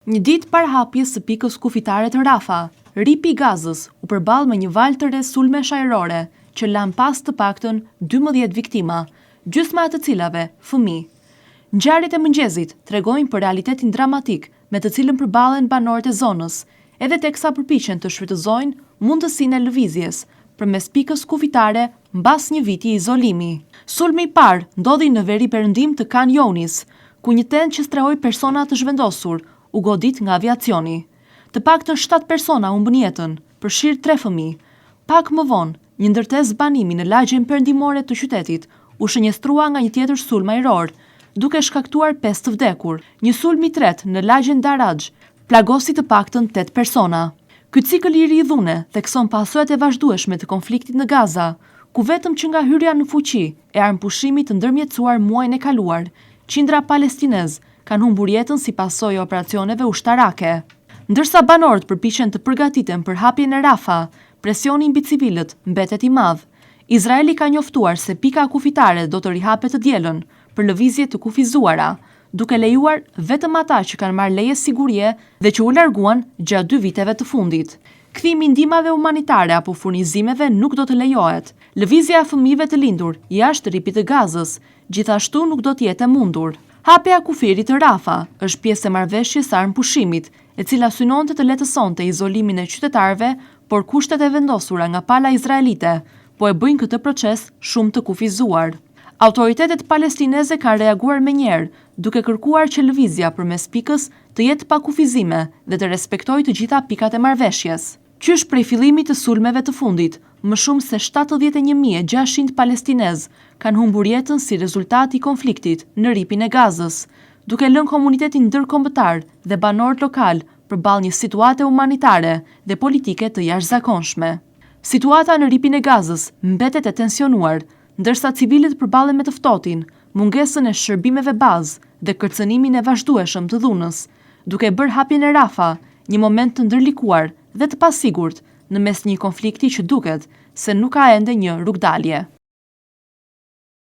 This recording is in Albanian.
Një ditë para hapjes së pikës kufitare të Rafah, Ripi i Gazës u përball me një valë të re sulmesh ajrore që lanë pas të paktën 12 viktima, gjysma e të cilave fëmijë. Ngjarjet e mëngjesit tregojnë për realitetin dramatik me të cilën përballen banorët e zonës, edhe teksa përpiqen të shfrytëzojnë mundësinë e lëvizjes përmes pikës kufitare mbas një viti izolimi. Sulmi i parë ndodhi në veri-perëndim të Khan Younis, ku një tendë që strehoi persona të zhvendosur u godit nga aviacioni. Të paktën shtatë persona humbën jetën, përfshirë tre fëmijë. Pak më vonë, një ndërtesë banimi në lagjen perëndimore të qytetit u shënjestrua nga një tjetër sulm ajror, duke shkaktuar pesë të vdekur. Një sulm i tretë në lagjen Daraj plagosi të paktën tetë persona. Ky cikël i ri dhune thekson pasojat e vazhdueshme të konfliktit në Gaza, ku vetëm që nga hyrja në fuqi e armëpushimit të ndërmjetësuar muajin e kaluar, qindra palestinezë kanë humbur jetën si pasojë e operacioneve ushtarake. Ndërsa banorët përpiqen të përgatiten për hapjen e Rafah, presioni mbi civilët mbetet i madh. Izraeli ka njoftuar se pika kufitare do të rihapet të dielën për lëvizje të kufizuara, duke lejuar vetëm ata që kanë marrë leje sigurie dhe që u larguan gjatë dy viteve të fundit. Kthimi i ndihmave humanitare apo furnizimeve nuk do të lejohet. Lëvizja e fëmijëve të lindur jashtë Rripit të Gazës gjithashtu nuk do të jetë e mundur. Hapja e kufirit të Rafah është pjesë e marrëveshjes së armëpushimit, e cila synonte të lehtësonte izolimin e qytetarëve, por kushtet e vendosura nga pala izraelite po e bëjnë këtë proces shumë të kufizuar. Autoritetet palestineze kanë reaguar menjëherë, duke kërkuar që lëvizja përmes pikës të jetë pa kufizime dhe të respektojë të gjitha pikat e marrëveshjes. Qysh prej fillimit të sulmeve të fundit, më shumë se 71,600 palestinezë kanë humbur jetën si rezultat i konfliktit në Rripin e Gazës, duke lënë komunitetin ndërkombëtar dhe banorët lokalë përballë një situate humanitare dhe politike të jashtëzakonshme. Situata në Rripin e Gazës mbetet e tensionuar, ndërsa civilët përballen me të ftohtin, mungesën e shërbimeve bazë dhe kërcënimin e vazhdueshëm të dhunës, duke bërë hapjen e Rafah një moment të ndërlikuar dhe të pasigurt në mes një konflikti që duket se nuk ka ende një rrugdalje.